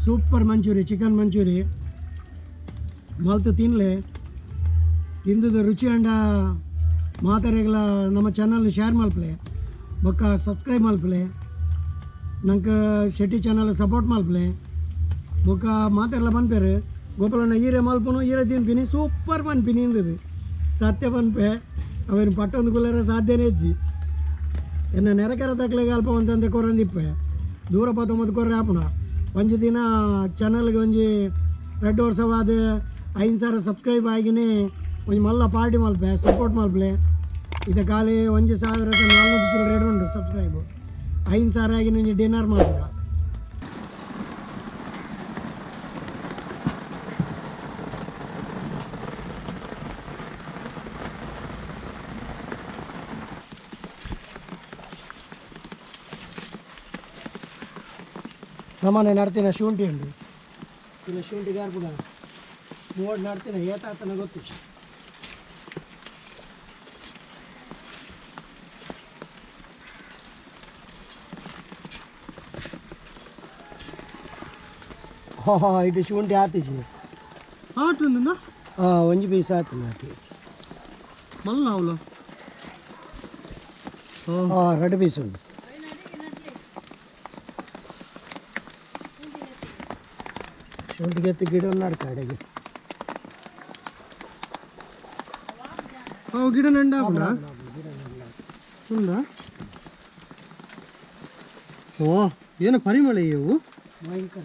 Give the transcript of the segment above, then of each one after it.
Super manchurian chicken manchurian ಮಲ್ತು ತಿನ್ಲೆ ತಿಂದದ ರುಚಿ ಅಂಡ ಮಾತಾರೆಗ್ಲ ನಮ್ಮ ಚಾನಲ್ ಶೇರ್ ಮಲ್ಪಲೆ ಬೊಕ್ಕ ಸಬ್ಸ್ಕ್ರೈಬ್ ಮಲ್ಪಲೆ ನಂಗೆ ಶೆಟ್ಟಿ ಚಾನಲ್ ಸಪೋರ್ಟ್ ಮಲ್ಪಲೆ ಬೊಕ್ಕ ಮಾತಾಡಲ ಪನ್ಪೇರು ಗೋಪಾಲಣ್ಣ ಈರೆ ಮಲ್ಪನು ಈರೆ ತಿನ್ಪಿನಿ ಸೂಪರ್ ಪನ್ಪಿನಿ ಇಂದದು ಸತ್ಯ ಪನ್ಪೆ ಅವೇನು ಪಟ್ಟೊಂದು ಕುಲ್ಲರ ಸಾಧ್ಯನೇ ಇಜ್ಜಿ ಎನ್ನ ನೆರೆಕೆರೆ ತಕ್ಲೆಗ್ ಅಲ್ಪ ಒಂತಂತೆ ಕೊರಂದಿಪ್ಪೆ ದೂರ ಪತ್ತೊಂಬತ್ತು ಕೊರ್ರೆ ಆಪುಣ ಒಂಜಿ ದಿನ ಚಾನಲ್ಗೆ ಒಂಜಿ ರಡ್ಡು ವರ್ಷವಾದ 5,000 ಸಬ್ಸ್ಕ್ರೈಬ್ ಆಗಿನಿ ಒಂಜಿ ಮಲ್ಲ ಪಾರ್ಟಿ ಮಲ್ಪೆ ಸಪೋರ್ಟ್ ಮಲ್ಪಲೆ ಇದು ಖಾಲಿ 1,400 ಚಿಲ್ಲರೆ ಉಂಟು ಸಬ್ಸ್ಕ್ರೈಬ್ 5,000 ಆಗಿನ ಒಂಜಿ ಡಿನ್ನರ್ ಮಲ್ಪುಗ. ನಮ್ಮನೆ ನಡ್ತಿನ ಶುಂಠಿ ಉಂಟು ಇಲ್ಲ ಶುಂಠಿ ಗಾರ್ಪುಡ ಮೋಡ್ ನಡ್ತಿನ ಏತಾತನ ಗೊತ್ತು. ಹಾ ಇದು ಶುಂಠಿ ಆತಿಜಿ ಆಟುಂದ ಹಾಂ ಒಂಜಿ ಪೀಸ್ ಆತು ಆತಿ ಮಲ್ಲ ಅವಳು. ಹಾಂ 2 ಪೀಸ್ ಉಂಟು. ಶುಂಠಿಗೆ ಎತ್ತಿ ಗಿಡ ನಡ್ತಾ ಅಡಿಗೆ. ಅವು ಗಿಡ ನಂಡಾಪುಂಡ ಉಂದಾ? ಓ ಏನು ಪರಿಮಳ ಇವು. ಭಯಂಕರ.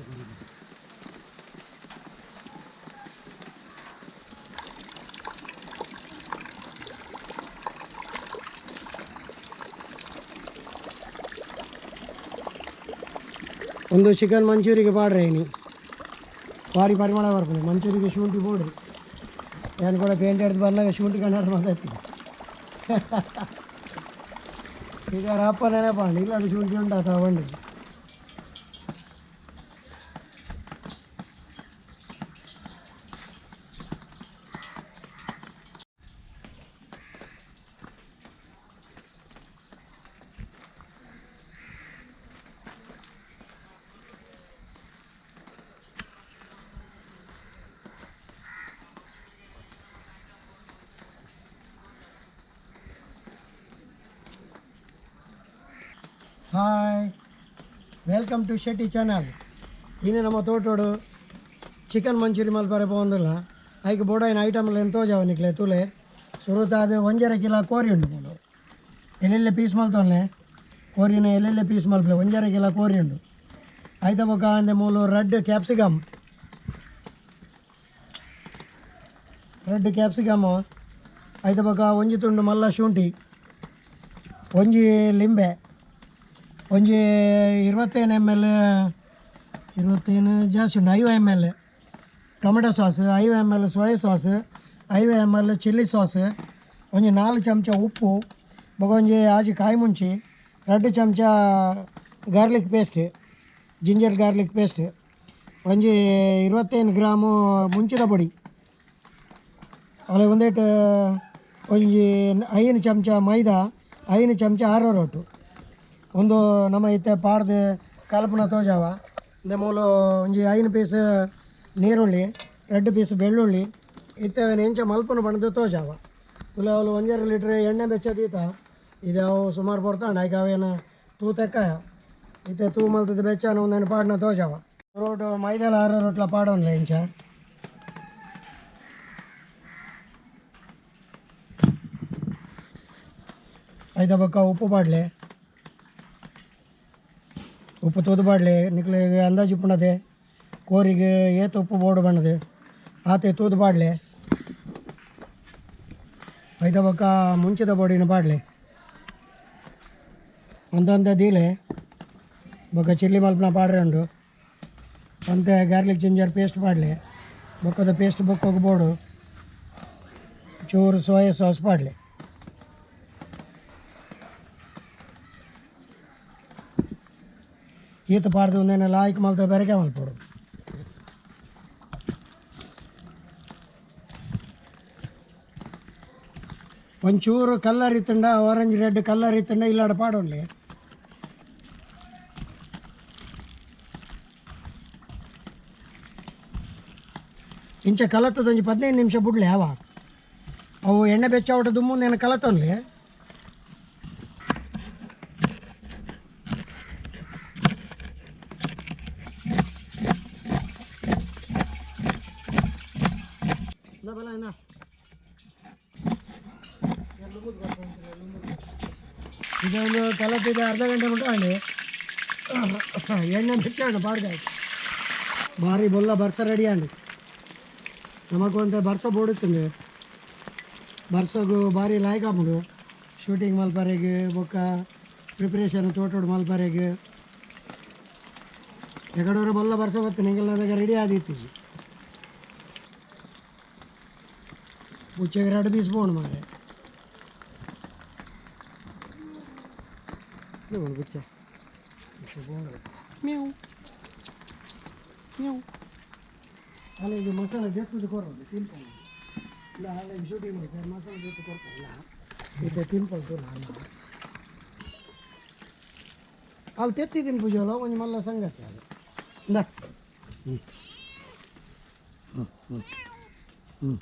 ಒಂದು ಚಿಕನ್ ಮಂಚೂರಿಗೆ ಪಾಡ್ರೆ ಇನಿ ಭಾರಿ ಪರಿಮಳ ಬರ್ಪುಂಡು ಮಂಚೂರಿಗೆ ಶುಂಠಿ ಬೋಡ್ರಿ ಏನು ಕೂಡ ಪೇಂಟ್ ಹಿಡ್ದು ಬಂದಾಗ ಶುಂಠಿ ಕಣ್ಣಾಡ ಮಾತಾಡ್ತೀನಿ ಈಗ ಅಪ್ಪ ನೆನಪಾಂಡು ಇಲ್ಲ ಶುಂಠಿ ಉಂಟಾ ತಗೊಂಡು. Hi, welcome to Shetty channel. ಇನ್ನು ನಮ್ಮ ತೋಟೋಡು ಚಿಕನ್ ಮಂಚೂರಿ ಮಲ್ಪರೆ ಪೋಂದಿಲ್ಲ ಐಕ್ ಬೋಡಾಯಿನ ಐಟಮ್లు ಎಂತೋ ಜಾವ ನಿಕ್ಲೆ ತೂಲೆ ಸುರುತ ಅದು 1.5 ಕಿಲೋ ಕೋರಿ ಉಂಡು ಮೂಲು ಎಲ್ಲೆಲ್ಲೆ ಪೀಸ್ ಮಲ್ತೊನ್ಲೆ ಕೋರಿನ ಎಲ್ಲೆಲ್ಲೆ ಪೀಸ್ ಮಲ್ಪಲೆ 1.5 ಕಿಲೋ ಕೋರಿ ಉಂಡು ಐತ ಬೊಕ್ಕ ಅಂದೆ ಮೂಲು ರೆಡ್ ಕ್ಯಾಪ್ಸಿಕಮ್ ರೆಡ್ ಕ್ಯಾಪ್ಸಿಕಮ್ ಐತ ಬೊಕ್ಕ ಒಂಜಿ ತುಂಡು ಮಲ್ಲ ಶುಂಠಿ ಒಂಜಿ ಲಿಂಬೆ ಒಂಜಿ 25 ml 25 ಜಾಸ್ತಿ ಉಂಟು 5 ml tomato sauce 5 ml soya sauce 5 ml chilli sauce ಒಂಜಿ 4 ಚಮಚ ಉಪ್ಪು ಬೊಕ ಒಂಜಿ ಆಜಿ ಕಾಯಿ ಮುಂಚಿ 2 ಚಮಚ garlic paste ginger garlic paste ಒಂಜಿ 25 ಗ್ರಾಮು ಮುಂಚಿದ ಪೊಡಿ ಅಲ್ಲ ಒಂದೇಟ್ ಒಂಜಿ 5 ಚಮಚ ಮೈದಾ 5 ಚಮಚ ಆರೋರೋಟು ಒಂದು ನಮ್ಮ ಇತ್ತೆ ಪಾಡ್ದು ಕಲ್ಪನ ತೋಜಾವ ಇಂದ ಮೂಲು ಒಂಜಿ 5 ಪೀಸ್ ನೀರುಳ್ಳಿ 2 ಪೀಸ್ ಬೆಳ್ಳುಳ್ಳಿ ಇತ್ತೆ ಎಂಚ ಮಲ್ಪನ ಬಣ್ಣದ ತೋಜಾವ ತುಲೆ ಅವಳು 1.5 ಲೀಟ್ರ್ ಎಣ್ಣೆ ಬೆಚ್ಚದೀತ ಇದು ಅವು ಸುಮಾರು ಪೊರ್ತಾಂಡ ಐಕೆ ಅವೇನು ತೂ ತೆಕ್ಕಾಯ ಇತ್ತೆ ತೂ ಮಲ್ತದ ಬೆಚ್ಚಾನ ಒಂದೇನು ಪಾಡ್ನ ತೋಜಾವ ರೋಟು ಮೈದಾಲ 6 ರೊಟ್ಲ ಪಾಡೋನ್ಲ ಎಂಚ ಐದ ಬೊಕ್ಕ ಉಪ್ಪು ಪಾಡ್ಲೆ ಉಪ್ಪು ತೂದು ಪಾಡ್ಲೆ ನಿಕ್ಲೆ ಅಂದಾಜು ಉಪ್ಪುಂಡದೆ ಕೋರಿಗೆ ಏತ್ ಉಪ್ಪು ಬೋಡು ಬಣ್ಣದೆ ಆತೆ ತೂದು ಪಾಡ್ಲೆ ಐದ ಬೊಕ್ಕ ಮುಂಚಿದ ಬೋಡಿನ ಪಾಡ್ಲೆ ಒಂದೊಂದೇ ದೀಲೆ ಬೊಕ್ಕ ಚಿಲ್ಲಿ ಮಲ್ಪನ ಪಾಡ್ರೆ ಉಂಡು ಒಂತೆ ಗಾರ್ಲಿಕ್ ಜಿಂಜರ್ ಪೇಸ್ಟ್ ಪಾಡ್ಲೆ ಬೊಕ್ಕದ ಪೇಸ್ಟ್ ಬೊಕ್ಕೋಗಿ ಬೋಡು ಚೂರು ಸೋಯಾ ಸಾಸ್ ಪಾಡ್ಲೆ ಈತ ಪಾಡ್ದು ಒಂದೇನ ಲಾಯ್ಕ್ ಮಲ್ತ ಬೆರಕೆ ಮಲ್ಪೋಡು ಒಂಚೂರು ಕಲ್ಲರ್ ಇತ್ತಂಡ ಆರೆಂಜ್ ರೆಡ್ ಕಲ್ಲರ್ ಇತ್ತಂಡ ಇಲ್ಲಾಡ ಪಾಡೋನ್ಲೆ ಇಂಚ ಕಲತ್ತದ ಒಂಜಿ 15 ನಿಮಿಷ ಬುಡ್ಲೆ ಅವ ಅವು ಎಣ್ಣೆ ಬೆಚ್ಚ ಅವಟ ದುಮ್ಮು నేను ಕಲತೊನ್ಲೆ. ಇದೊಂದು ಕಲತಿದೆ ಅರ್ಧ ಗಂಟೆ ಮುಟ್ಟ ಎಣ್ಣೆ ಬೆಚ್ಚ ಪಾಡ್ದಾಯ್ತು. ಭಾರಿ ಬೊಲ್ಲ ಬರ್ಸ ರೆಡಿ ಅಂడి. ನಮಗೊಂದು ಬರ್ಸ ಬೋಡುತ್ತಂದೆ ಬರ್ಸಗು ಭಾರಿ ಲಾಯ್ಕ್ ಆಪುಂಡು ಶೂಟಿಂಗ್ ಮಲ್ಪರೆಗ್ ಬೊಕ್ಕ ಪ್ರಿಪ್ರೇಷನ್ ತೋಟೋಡು ಮಲ್ಪರೆಗ್ ಎಗಡೋರು ಬೊಲ್ಲ ಬರ್ಸ ಬತ್ತು ನಿಂಗೆಲ್ಲ ರೆಡಿ ಆದಿತ್ತು. ಪುಚ್ಚೆಗೆ 2 ಪೀಸ್ ಬೋಣು ಮಾರೆ ಪುಚ್ಚೆ ಮ್ಯಾವ್ ಮ್ಯಾವ್. ಅಲ್ಲಿಗೆ ಮಸಾಲೆ ದೆತ್ತದು ಕೊರೋದು ತಿನ್ಕೊಂಡು ಇಲ್ಲ ಅಲ್ಲಿಗೆ ಶೂಟಿಂಗ್ ಮಾಡ್ತಾರೆ ಮಸಾಲೆ ದೆತ್ತು ಕೊಡ್ತಾರಲ್ಲ ಇದು ತಿನ್ಕೊಳ್ತು ನಾನು ಅಲ್ಲಿ ತೆತ್ತಿದ್ದೀನಿ ಪೂಜೆ ಒಂಜಿ ಮಲ್ಲ ಸಂಗತಿ ಅದು. ಇಂದ ಹ್ಞೂ ಹ್ಞೂ ಹ್ಞೂ ಹ್ಞೂ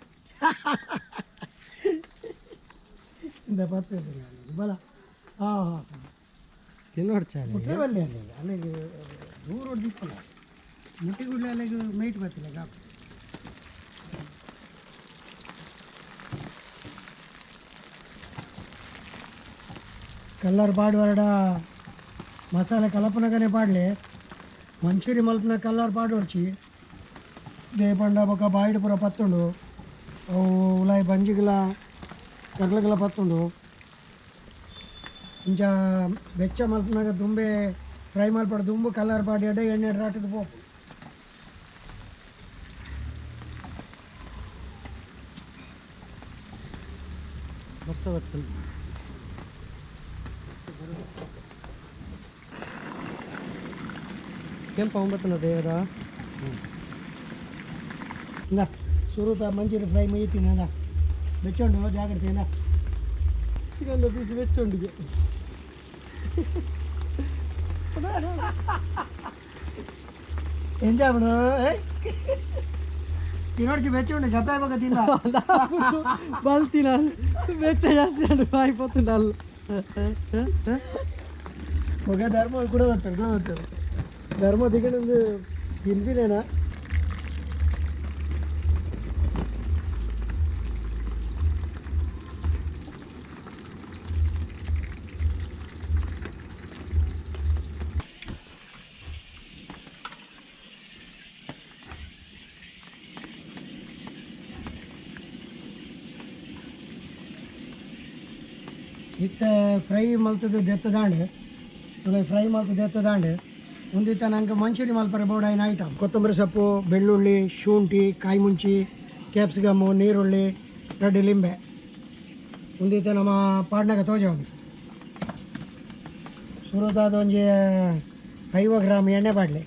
ಇಂದ ಪತ್ತೆ ಬಲ. ಹಾಂ ಹಾಂ ಹಾಂ ತಿನ್ನೋಡ್ಚಾಲೆ ಮುಟ್ಟೆ ಬಲ್ಲೆ ಅಲ್ಲಿ ಅಲ್ಲಿಗೆ ದೂರ ಹೊಡೆದಿಪ್ಪಲ್ಲ ಮುಟ್ಟಿ ಗುಡ್ಲೆ ಅಲ್ಲಿಗೆ ಮೈಟ್ ಬರ್ತಿಲ್ಲ ಗಾಪ್. ಕಲ್ಲರ್ ಪಾಡುವರಡ ಮಸಾಲೆ ಕಲಪನಗನೆ ಪಾಡಲಿ ಮಂಚೂರಿ ಮಲ್ಪನ ಕಲ್ಲರ್ ಪಾಡೋಡ್ಚಿ ದೇಪಂಡ ಬೊಕ್ಕ ಬಾಯಿಡ್ ಪೂರ ಪತ್ತುಂಡು ಅವು ಉಲಾಯಿ ಬಂಜಿಗಲ ಕರ್ಲಗಲ ಪತ್ತುಂಡು. ಇಂಚ ಬೆಚ್ಚ ಮಲ್ಪನಾಗ ದುಂಬೆ ಫ್ರೈ ಮಲ್ಪಡ ದುಂಬು ಕಲ್ಲರ್ ಪಾಡಿ ಅಡ್ಡ ಎಣ್ಣೆ ರಾಟದ ಪೋಪು. ಬರ್ಸ ಬರ್ತದೆ. ಕೆಂಪು ಒಂಬತ್ತನ ದೇವದ ಇಂದ ಸುರುತ ಮಂಚೂರಿ ಫ್ರೈ ಮುಗಿತೀನಿ ಅಂದ ಬೆಚ್ಚುಂಡು ಜಾಗ್ರತೆ ಇಂದ. ಚಿಕನ್ ಪೀಸ್ ಬೆಚ್ಚುಂಡಿಗೆ ಎಂಜಾಬಿಡು ತಿನ್ನೋಡ್ಚಿ ಬೆಚ್ಚುಂಡು ಚಪ್ಪಾಯಿ ಪಕ್ಕ ತಿನ್ನ ಬಲ್ತಿನ ಬೆಚ್ಚ ಜಾಸ್ತಿ ಉಂಟು ಬಾಯಿ ಪೊತ್ತುಂಡು ಅಲ್ಲ. ఒక ಧರ್ಮ ಕೂಡ ಬರ್ತಾರೆ ಕೂಡ ಬರ್ತಾರೆ ಧರ್ಮ ದಿಗಣಂದು ತಿಂದಿನೇನಾ. ಇತ್ತ ಫ್ರೈ ಮಲ್ತದ ದೆತ್ತದಾಂಡ್ ತುಲೆ ಫ್ರೈ ಮಲ್ತ ದೆತ್ತದಾಂಡ್ ಒಂದಿತ್ತ ನಂಗೆ ಮಂಚೂರಿ ಮಲ್ಪರೆ ಬೋಡಾಯಿನ ಐಟಮ್ ಕೊತ್ತಂಬರಿ ಸೊಪ್ಪು, ಬೆಳ್ಳುಳ್ಳಿ, ಶುಂಠಿ, ಕಾಯಿ ಮುಂಚಿ, ಕ್ಯಾಪ್ಸಿಕಮ್ಮು, ನೀರುಳ್ಳಿ, ರೆಡ್ ಲಿಂಬೆ ಒಂದಿತ್ತ ನಮ್ಮ ಪಾಡ್ನಾಗ ತೋಜ ಉಂಟು. ಸುರುತಾದ ಒಂಜಿ 50 ಗ್ರಾಮ್ ಎಣ್ಣೆ ಬಾಟ್ಲಿ.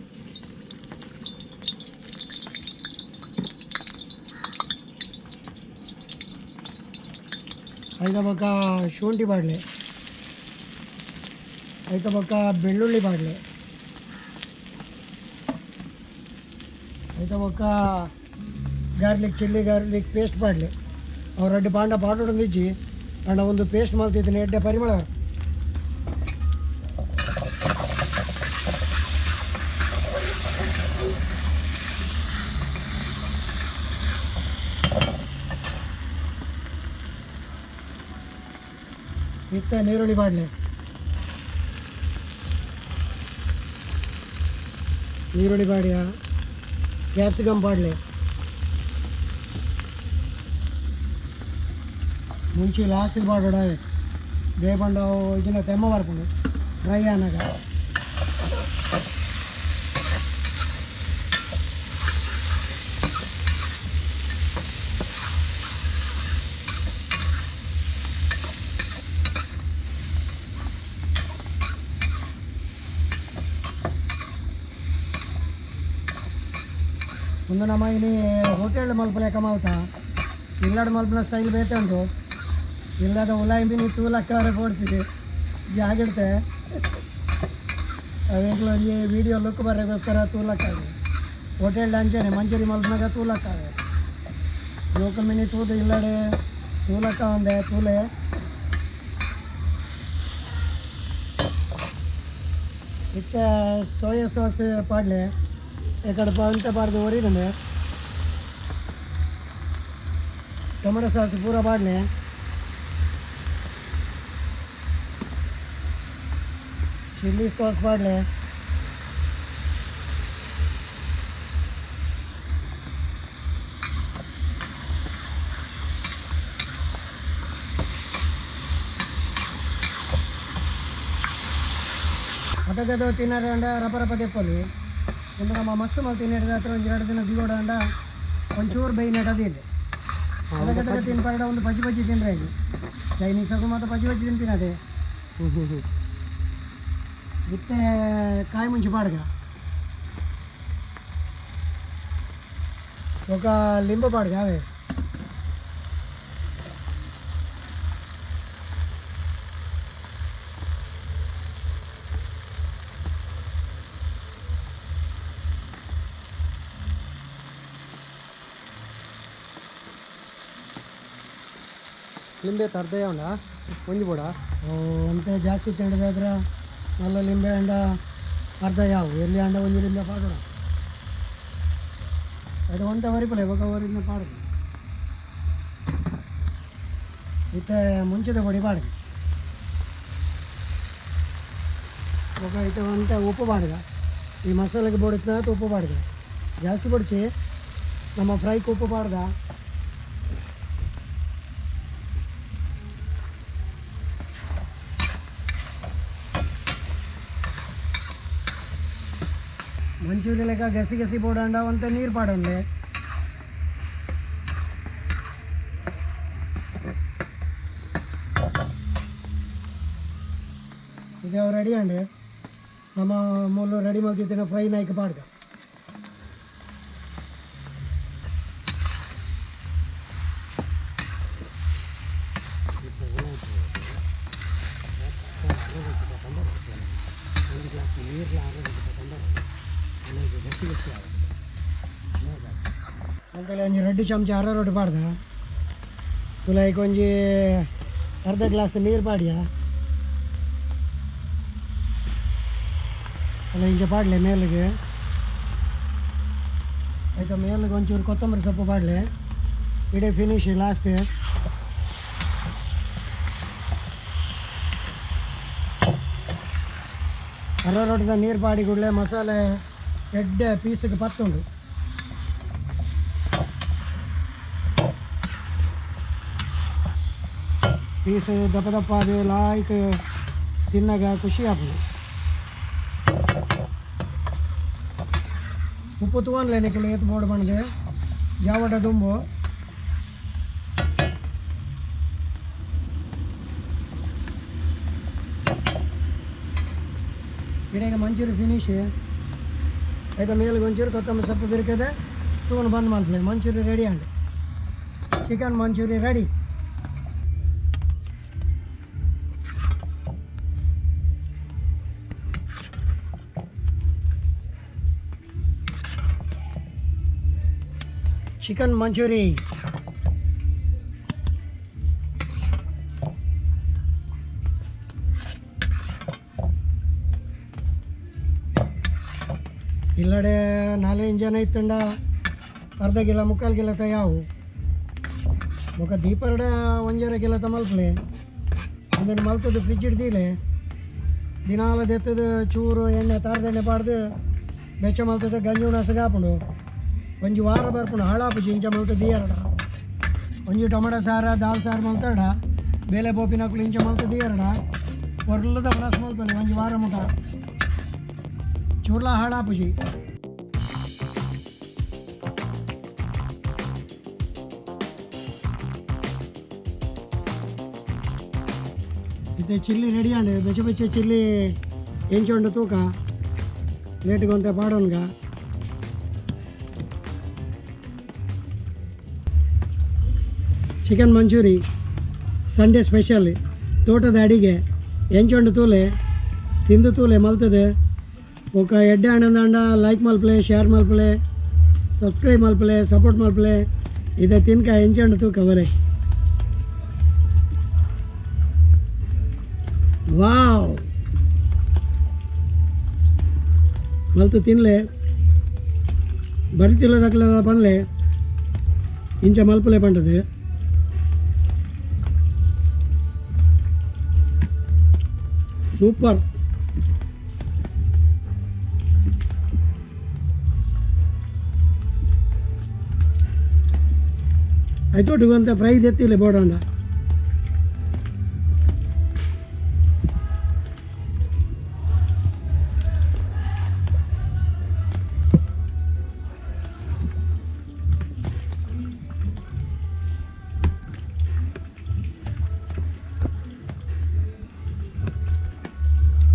ಐದ ಬೊಕ್ಕ ಶುಂಠಿ ಬಾಡ್ಲೆ, ಐತ ಬೊಕ್ಕ ಬೆಳ್ಳುಳ್ಳಿ ಬಾಡ್ಲೆ, ಐತ ಬೊಕ್ಕ ಗಾರ್ಲಿಕ್ ಚಿಲ್ಲಿ ಗಾರ್ಲಿಕ್ ಪೇಸ್ಟ್ ಬಾಡ್ಲೆ. ಅವ್ರು ರೆಡ್ಡು ಬಾಂಡ ಪಾಡೊಂದಿಜ್ಜಿ ಅಂಡ ಒಂದು ಪೇಸ್ಟ್ ಮಾಡ್ತಿದ್ದೀನಿ ಎಡ್ಡೆ ಪರಿಮಳ. ಇತ್ತ ನೀರುಳ್ಳಿ ಬಾಡ್ಲೆ, ನೀರುಳ್ಳಿ ಬಾಡಿಯ, ಕ್ಯಾಪ್ಸಿಕಮ್ ಬಾಡ್ಲೆ, ಮುಂಚೆ ಲಾಸ್ಟಿಗೆ ಬಾಡೋಡ ಬೇಬಂಡ ಇದನ್ನ ತೆಮ್ಮ ಬರ್ಕೊಂಡು ಡ್ರೈ ಆನಾಗ. ಒಂದು ನಮ್ಮ ಇಲ್ಲಿ ಹೋಟೆಲ್ ಮಲ್ಪಲೆ ಕಮಾಲ್ತ ಇಲ್ಲಡ ಮಲ್ಪನ ಸ್ಟೈಲ್ ಬೇತೆ ಉಂಟು. ಇಲ್ಲದ ಉಲಾಯಿ ಮೀನು ತೂಲಕ್ಕವರೆ ಪೋಡ್ತಿದೆ ಜಾಗಿಡ್ತೆ ಅವೇಗ್ಲೂ ಒಂಜಿ ವೀಡಿಯೋ ಲುಕ್ ಬರೋಕ್ಕೋಸ್ಕರ ತೂಲಕ್ಕಾವೆ ಹೋಟೆಲ್ ಅಂಚನೆ ಮಂಚೂರಿ ಮಲ್ಪನಾಗ ತೂಲಕ್ಕಾವೆ. ಜೋಕುಲ್ ಮಿನಿ ತೂದು ಇಲ್ಲಡೆ ತೂಲಕ್ಕ ಒಂದೆ ತೂಲೆ ಇತ್ತೆ ಸೋಯಾ ಸಾಸ್ ಪಾಡ್ಲೆ ಎಕಡೆ ಅಂತೆ ಪಾಡ್ದು ಒರಿದಂಡೆ ಟೊಮೆಟೊ ಸಾಸ್ ಪೂರ ಪಾಡ್ಲೆ ಚಿಲ್ಲಿ ಸಾಸ್ ಪಾಡ್ಲೆ ಅದಗದ ತಿನ್ನರಂಡ ರಪ ರಪ ದೆಪ್ಪಲಿ ಒಂದು ನಮ್ಮ ಮಸ್ತ್ ಮಲ್ ತಿನ್ನಿಡ್ದ ಹತ್ರ ಒಂದು ಎರಡು ದಿನ ದಿಗೋಡ ಅಂಡ ಒಂಚೂರು ಬೇಯ್ನೆಟ್ ಅದಿಲ್ಲ ಅದಗದಗ ತಿನ್ಪರಡ ಒಂದು ಬಜ್ಜಿ ಬಜ್ಜಿ ತಿನ್ರೆ ಇದು ಚೈನೀಸ್ ಮಾತ್ರ ಬಜ್ಜಿ ಬಜ್ಜಿ ತಿನ್ಪಿನದೆ ಇತ್ತೆ ಕಾಯಿ ಮುಂಚಿ ಪಾಡ್ಗ ఒక లింబ పాడుగ అవే ಲಿಂಬೆ ತರ್ದೆಯ ಉಂಡ ಒಂಜಿ ಬೋಡ ಅಂತೆ ಜಾಸ್ತಿ ತಿಂಡದಾದ್ರೆ ನಲ್ಲ ಲಿಂಬೆ ಹಂಡ ಅರ್ಧ ಯಾವು ಎಲ್ಲಿ ಹಂಡ ಒಂಜಿ ಲಿಂಬೆ ಪಾಡೋಣ ಅದು ಒಂಟ ವರಿಪಲೆ ఒక ವರಿನ ಪಾಡೋದು ಇತ್ತೆ ಮುಂಚಿದ పొడి ಪಾಡ್ದು ఒక ಇತ್ತೆ ಒಂತೆ ಉಪ್ಪು ಪಾಡ್ಗ ಈ ಮಸಾಲೆಗೆ ಬೊಡಿತ್ನ ಉಪ್ಪು ಪಾಡ್ಗ ಜಾಸ್ತಿ ಬೊಡ್ಚಿ ನಮ್ಮ ಫ್ರೈಗೆ ಉಪ್ಪು ಪಾಡ್ದ ಮಂಚೂರಿ ಲೆಕ್ಕ ಗಸಿ ಗಸಿ ಬೋಡಂಡ ಒಂತೆ ನೀರು ಪಾಡಂಡೆ ಇದು ರೆಡಿ ಅಂడి ನಮ್ಮ ಮೂಲು ರೆಡಿ ಮಲ್ತಿತ್ತಿನ ಫ್ರೈ ನಾಯ್ಕ ಪಾಡ್ಗ ಅಂಕಲ್ ಒಂಜಿ ರಡ್ಡು ಚಮಚ ಅರ ರೊಟ್ಟಿ ಪಾಡ್ದ ತುಲಾಯ್ಕ್ ಒಂಜಿ ಅರ್ಧ ಗ್ಲಾಸ್ ನೀರು ಪಾಡಿಯ ಅಲ್ಲ ಇಂಚ ಪಾಡ್ಲೆ ಮೇಲಿಗೆ ಆಯ್ತಾ ಮೇಲಿಗೆ ಒಂಚೂರು ಕೊತ್ತಂಬರಿ ಸೊಪ್ಪು ಪಾಡ್ಲೆ ಇಡೀ ಫಿನಿಶ್ ಲಾಸ್ಟ್ ಅರ ರೊಟ್ಟಿದ ನೀರು ಪಾಡಿ ಕೂಡಲೇ ಮಸಾಲೆ ಎಡ್ಡೆ ಪೀಸಿಗೆ ಪತ್ತುಂಡು ಪೀಸ್ ದಪ್ಪ ದಪ್ಪ ಅದು ಲಾಯ್ಕ್ ತಿನ್ನಾಗ ಖುಷಿ ಆಪುಂಡು ಉಪ್ಪು ತೂವನ್ಲೆ ನಿಕುಲು ಏತ್ ಬೋಡು ಪಂಡ್ದು ಜಾವಡ ದುಂಬು ಇಡೀಗ ಮಂಚೂರಿ ಫಿನಿಶ್ అయితే ಮೇಲ್ಗೆ ಒಂಚೂರು ಕೊತ್ತಂಬರಿ ಸೊಪ್ಪು ಬಿರ್ಕದೆ ತೂನು ಬಂದ್ ಮಲ್ಪಲೆ ಮಂಚೂರಿ ರೆಡಿ ಅಂడి chicken manchurian ready chicken manchurian ಇಲ್ಲಡೆ ನಾಲ್ಕೈದು ಜನ ಇತ್ತಂಡ ಅರ್ಧ ಕಿಲೋ ಮುಕ್ಕಾಲು ಕಿಲೋ ತಯಾವು ఒక ದೀಪರಡ ಒಂಜರ ಕಿಲೋ ಮಲ್ಪಲೆ ಒಂದನ್ನು ಮಲ್ತದ್ದು ಫ್ರಿಜ್ ಇಡ್ದೀಲೆ ದಿನಾಲ ದೆತ್ತದು ಚೂರು ಎಣ್ಣೆ ತಾರದೆಣ್ಣೆ ಪಾಡ್ದು ಬೆಚ್ಚ ಮಲ್ತದ ಗಂಜಿ ಉಣಸಗ ಹಾಪುಂಡು ಒಂಜಿ ವಾರ ಬರ್ಪುಂಡು ಹಾಳಾಪುಜಿ ಇಂಚ ಮಲ್ತ ದೀಯರಡ ಒಂಜಿ ಟೊಮೆಟೊ ಸಾರ ದಾಲ್ ಸಾರು ಮಲ್ತಾಡ ಬೇಲೆ ಪೋಪಿನಕ್ಲು ಇಂಚ ಮಲ್ತ ದೀಯರಡ ಒರ್ಲದ ಉಣಸ್ ಮಲ್ಪಲೆ ಒಂಜಿ ವಾರ ಮುಟ ಚೂರ್ಲ ಹಾಳಾಪುಜಿ. ಇತ್ತೆ ಚಿಲ್ಲಿ ರೆಡಿ ಅಂಡ್ ಬೆಚ್ಚ ಬೆಚ್ಚ ಚಿಲ್ಲಿ ಎಂಚುಂಡು ತೂಕ ಲೇಟ್ಗೆ ಒಂತೆ ಪಾಡೋನ್ಗ. ಚಿಕನ್ ಮಂಚೂರಿ ಸಂಡೇ ಸ್ಪೆಷಲ್ ತೋಟದ ಅಡಿಗೆ ಎಂಚುಂಡು ತೂಲೆ ತಿಂದು ತೂಲೆ ಮಲ್ತದೆ. ఒక ಎಡ್ಡೆ ಆನಂದ ಲೈಕ್ ಮಲ್ಪಲೆ, ಶೇರ್ ಮಲ್ಪಲೆ, ಸಬ್ಸ್ಕ್ರೈಬ್ ಮಲ್ಪಲೆ, ಸಪೋರ್ಟ್ ಮಲ್ಪಲೆ. ಇದೆ ತಿನ್ಕ ಎಂಚಂಡು ತೂಕ ಬರೆ. ವಾವ್, ಮಲ್ತು ತಿನ್ಲೆ. ಬರಿತಿಲ್ಲದಕ್ಲ ಪನ್ಲೆ, ಇಂಚ ಮಲ್ಪಲೆ ಪಂಡದು. ಸೂಪರ್. ಆಯ್ತು, ಫ್ರೈ ದೆತ್ತಿಲ್ಲ ಬೋಡಂಡ.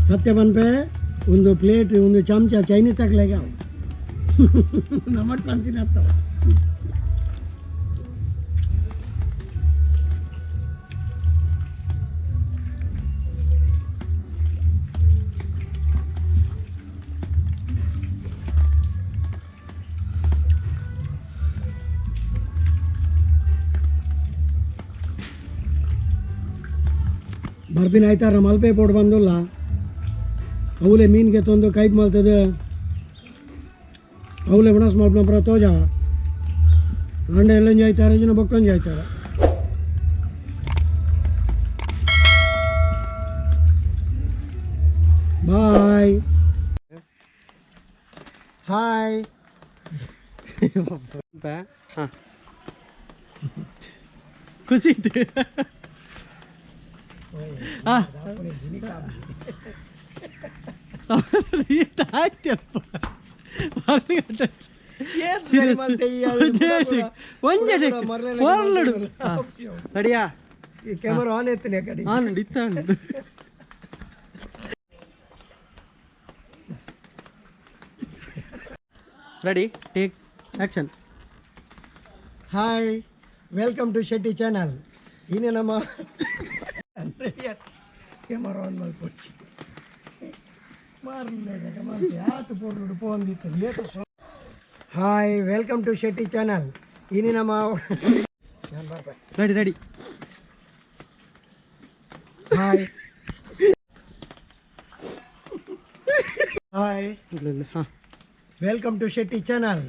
ಸತ್ಯ ಪನ್ಪೆ, ಒಂದು ಪ್ಲೇಟ್, ಒಂದು ಚಮಚ ಚೈನೀಸ್ ತಕ್ಲೆಗೆ ಅವು ನಮ್ಮಟ್ ಪಂತಿನ ಆಗ್ತಾವ. ಬರ್ಪಿನ ಆಯ್ತಾರ ಮಲ್ಪೆ ಪೋಡು ಬಂದುಲ್ಲ. ಅವಲೆ ಮೀನ್ಗೆ ತಂದು ಕೈಪ್ ಮಲ್ತದೆ, ಅವಲೆ ಉಣಸ್ ಮಲ್ಪನ ತೋಜಾವ. ಅಂಡ ಎಲ್ಲಂಜಿ ಆಯ್ತಾರ ಜನ ಬೊಕ್ಕಂಜಿ ಆಯ್ತಾರ. ಬಾಯ್. ಹಾಯ್. ಹಾಂ, ಖುಷಿ ಇತ್ತು. ಹಾಂ, ಆಯ್ತಪ್ಪ. ಒಂಜೆ ಪೋರ್ಲಡು ರೆಡಿಯಾ? ಈ ಕ್ಯಾಮರಾ ಆನ್ ಎತ್ತನೆ ಕಡೆ. ಆನ್ ಇತ್ತ. Ready, take, action. Hi, welcome to Shetty channel. ಇನ್ನೇ ನಮ್ಮ ಕ್ಯಾಮರಾ ಆನ್ ಮಲ್ಪೊಚ್ಚಿ ಮಾರ್ಲಿ ಆತು ಪೋರ್ಲುಡು ಪೋಂದಿತ್ತು. Hi, welcome to Shetty channel. ಇನಿ ನಮ್ಮ ready ready. Hi hi. ಇಲ್ಲ ಇಲ್ಲ, ಹಾಂ. Welcome to Shetty channel.